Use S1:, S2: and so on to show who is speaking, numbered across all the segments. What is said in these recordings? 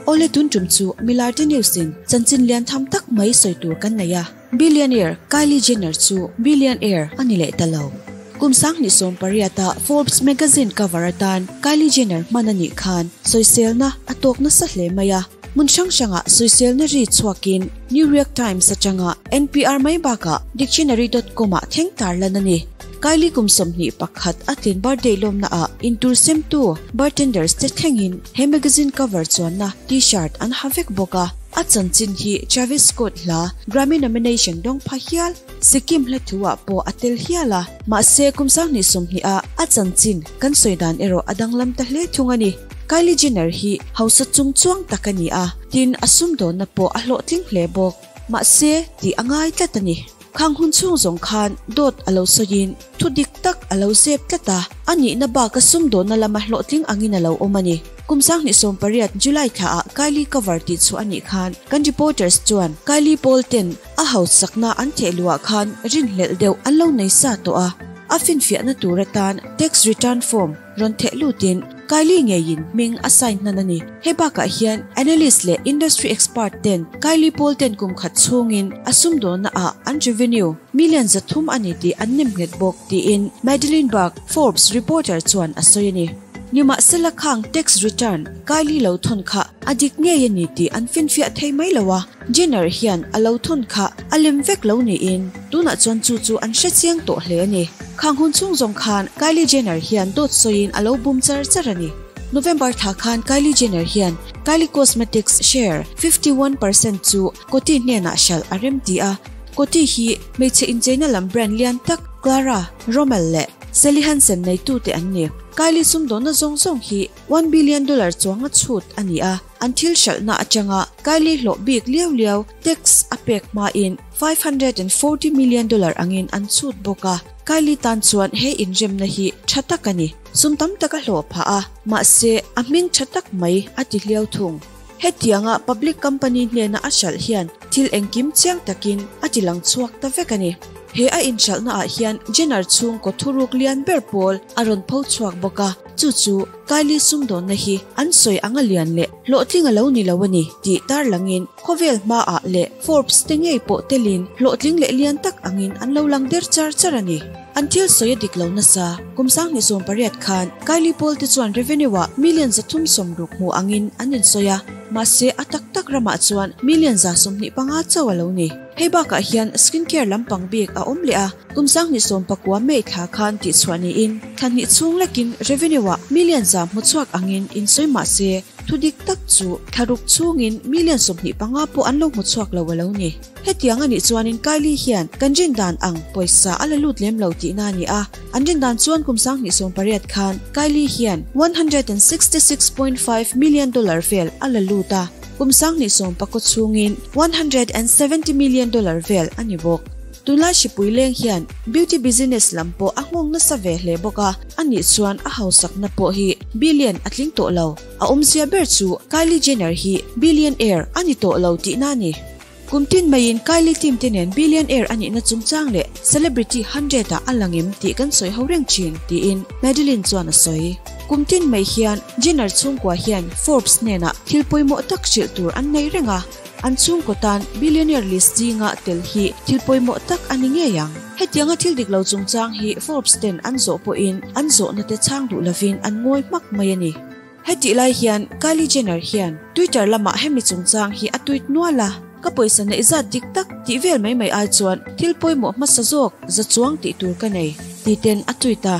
S1: Awle tun tum chu Milarte News in chanchin lian tham tak mai sawi tur kan nei a, Billionaire Kylie Jenner chu billionaire a ni leh ta lo. Kum 2018 a Forbes magazine cover atan Kylie Jenner hman a nih khan sawiselna a tawk nasa hle mai a, hmun hrang hrangah sawiselna ri chhuakin New York Times atanga NPR mai bakah Dictionary dot com ah thleng tarlan a ni. Kylie kum 21 a tlin birthday lawmna ah intur semtu bartenders te thlengin he magazine cover chuanna t-shirt an ha vek bawk a. A chanchin hi Travis Scott hla Grammy nomination dawng pha hial Sikkim hla thu ah pawh a tel hial a. Mahse kum 2020 ah a chanchin kan sawi dan erawh a danglam ta hle thung a ni. Kylie Jenner hi hausa chung chuang tak a ni a, tin a sumdawnna pawh a hlawhtling hle bawk. Mahse tih a ngai tlat a ni. Khang hun chhung zawng khan dawt a lo sawiin thu dik tak a lo zep tlat a, a nihna baka sumdawnna lama hlawhtling angin a lo awm a ni. Kum 2018 July thlaah Kylie cover tih chhuah a nih khan kan reporters chuan Kylie pawl ten a hausakna an theh luhah khan rinhlelh deuh an lo nei sa tawh a, a finfiahna tur atan tax return form rawn theh lutin Kylie ngeiin hming a sign hnan a ni. Hei bakah hian analyst leh industry expert ten Kylie pawl ten kum khat chhungin a sumdawnna ah an revenue million 300 a ni tih an nem nghet bawk tiin Madeline Burke, Forbes reporter chuan a sawi a ni. Nimahsela khang tax return Kylie lo thawn kha a dik ngei a ni tih an finfiah thei mai lo a, Jenner hian a lo thawn kha a lem vek lo niin tunah chuan chu chu an hre chiang tawh hle a ni. Khang hun chhung zawng khan Kylie Jenner hian dawt sawiin a lo bum char char a ni. November thla khan Kylie Jenner hian Kylie Cosmetics share 51% chu Coty hnenah hralh a rem ti a. Coty hi hmeichhe incheina lam brand lian tak Clara, Rimmel leh Sally Hansen neitute an ni. Kylie sumdawnna zawng zawng hi $1 billion chuanga chhut a ni a, an thil hralhna atanga Kylie hlawh bik liau liau tax a pek hmain $540 million angin an chhut bawk a. Kylie tan chuan he inremna hi tha tak a ni. Sum tam tak a hlawh phah a, mahse a hming tha tak mai a ti hliau thung. Hetianga public company hnena a hralh hian thil engkim chiang takin a ti lang chhuak ta vek a ni. He a inhralhna ah hian Jenner chhung kaw thuruk lian ber pawl a rawn pho chhuak bawk a, chu chu Kylie sumdawnna hi an sawi anga lian leh hlawhtling a lo ni lo a ni tih tarlangin khawvel hmaah leh Forbes te ngei pawh telin hlawhtling leh lian tak angin an lo lang der char char a ni. An thil sawi a dik lo nasa. Kum 2018 khan Kylie pawl te chuan revenue ah million 360 hmu angin an insawi a, mahse a tak tak ramah chuan million 125 chauh a lo ni. Hei bakah hian skincare lampang bik a awm leh a, kum 2019 May thla khan tih chhuah niin thla hnih chhung lekin revenue ah million 100 hmu chhuak angin insawi mahse thu dik tak chu thla ruk chhungin million 25 pawh an lo hmu chhuak lo a lo ni. Hetiang anih chuanin Kylie hian kan rin dan ang pawisa a la lut lem lo tihna a ni a, an rin dan chuan kum 2018 khan Kylie hian $166.5 million vel a la lut a, kum 2019 chhungin $170 million vel a ni bawk. Tunlai hripui leng hian beauty business lam pawh a nghawng nasa ve hle bawk a, anih chuan a hausakna pawh hi billion a tling tawh lo. A awmzia ber chu Kylie Jenner hi billionaire a ni tawh lo tihna a ni. Kum tin maiin Kylie team te nen billionaire anihna chungchang leh celebrity 100 ah a langem tih kan sawi ho reng thin tiin Madeline chuan a sawi. Kum tin mai hian Jenner chhungkua hian Forbes hnenah thil pawimawh tak hrilh tur an nei reng a, an chhungkaw tan billionaire list zinga tel hi thil pawimawh tak a ni ngei ang. Hetianga thil dik lo chungchang hi Forbes ten an zawh pawhin an zawhna te chhang duh lovin an ngawi hmak mai a ni. Hetih lai hian Kylie Jenner hian Twitter lamah hemi chungchang hi a tweet nual a, ka pawisa neih zat dik tak tih vel mai mai ai chuan thil pawimawh hmasa zawk za chuang tih tur ka nei ti ten a tweet a.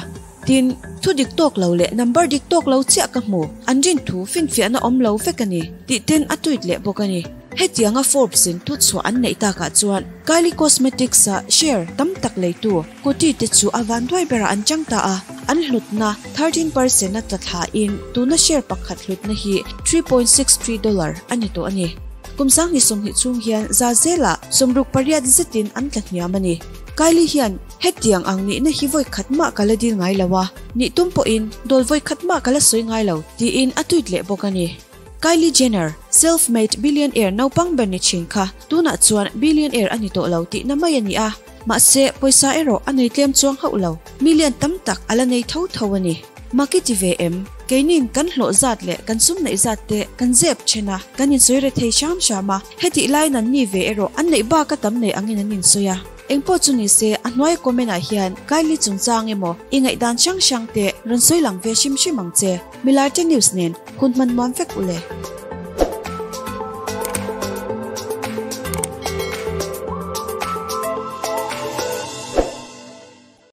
S1: Tin, thu dik tawk lo leh number dik tawk lo chiah ka hmu, an rin thu finfiahna awm lo vek a ni tih ten a tweet leh bawk a ni. Hetianga Forbes in thu chhuah an neih takah chuan Kylie Cosmetics a share tam tak leitu Coty te chu a van duai berah an chang ta a, an hlutna 13% a tla thla in tuna share pakhat hlutna hi $3.63 a ni tawh a ni. Kum 2020 chhung hian za zela 68 zetin an tla hniam a ni. Kylie hian hetiang ang nihna hi vawi khat mah ka la dil ngai lo a, nih tum pawhin dawl vawi khat mah ka la sawi ngai lo tiin a tweet leh bawk a ni. Kylie Jenner, self-made billionaire naupang ber ni thin kha tunah chuan billionaire a ni tawh lo tihna mai a ni a, mahse pawisa erawh a nei tlem chuang hauh lo, million tam tak a la nei tho tho a ni. Maki ti ve em? Keinin kan hlawh zat leh kan sum neih zat te kan zep then a, kan insawi re thei hram hram a, hetih laiin an ni ve erawh an neih bak a tam nei angin an insawi a. Engpawh chu ni se, a hnuaia comment ah hian Kylie chungchang emaw i ngaihdan hrang hrang te rawn sawi lang ve hrim hrim ang che. Milarte News nen hun hman muam vek ule.